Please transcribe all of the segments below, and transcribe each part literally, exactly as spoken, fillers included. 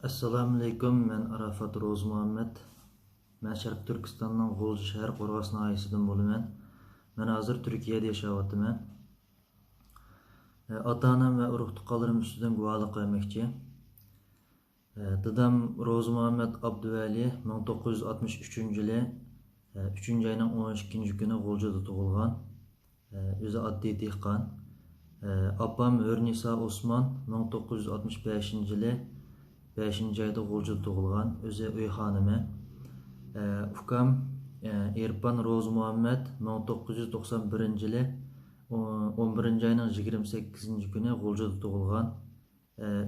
ئەسسالامۇئەلەيكۇم، مەن ئاراپات روزى مۇھەممەد. مەن شەرقىي تۈركىستاننىڭ غۇلجا شەھەر قورغاس ناھىيەسىدىن بولىمەن. مەن ھازىر تۈركىيەدە ياشاۋاتىمەن. ئاتا-ئانام ۋە ئۇرۇق-تۇغقانلىرىم ئۈستىدىن گۇۋاھلىق بەرمەكچى. دادام روزى مۇھەممەد ئابدۇۋەلى مىڭ توققۇز يۈز ئاتمىش ئۈچىنچى يىلى، ئۈچىنچى ئاينىڭ ئون ئىككىنچى كۈنى غۇلجىدا تۇغۇلغان. ئۆزى ئاددىي دېھقان. ئاپام ھۆرنىسا ئوسمان مىڭ توققۇز يۈز ئاتمىش بەشىنچى يىلى بەشىنچى ئايدا غۇلجىدا تۇغۇلغان، ئۆزى ئۆي خانىمى. ئۇكام ئېرپان روزى مۇھەممەد مىڭ توققۇز يۈز توقسان بىرىنچى يىلى ئون بىرىنچى ئاينىڭ يىگىرمە سەككىزىنچى كۈنى غۇلجىدا تۇغۇلغان،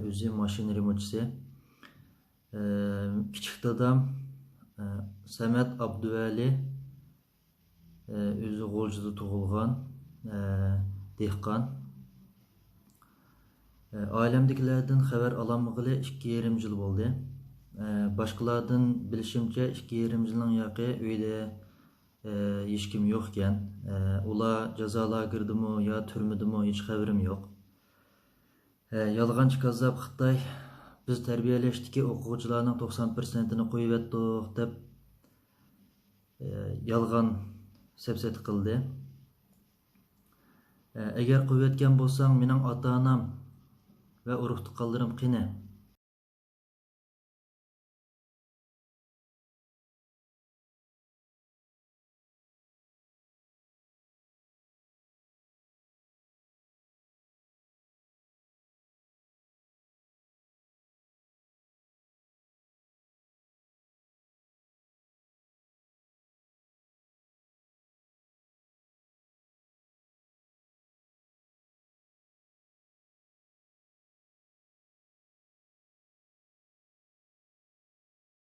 ئۆزى ماشىنا رېمونتچىسى. كىچىك دادام سەمەت ئابدۇۋەلى، ئۆزى غۇلجىدا تۇغۇلغان، دېھقان. ئائىلەمدىكىلەردىن خەۋەر ئالالمىغىلى ئىككى يېرىم يىل بولدى. باشقىلاردىن بىلىشىمچە، ئىككى يېرىم يىلنىڭ ياقى ئۆيدە ھېچكىم يوقكەن. ئۇلار جازا لاگېرىدىمۇ يا تۈرمىدىمۇ، ھېچ خەۋىرىم يوق. يالغانچى كاززاپ خىتاي بىز تەربىيەلەشتىكى ئوقۇغۇچىلارنىڭ توقسان پىرسەنتىنى قويۇۋەتتۇق دەپ، يالغان سەپسەتە قىلدى. ئەگەر قويۇۋەتكەن بولساڭ، مېنىڭ ئاتا-ئانام ۋە ئۇرۇق-تۇغقانلىرىم قېنى؟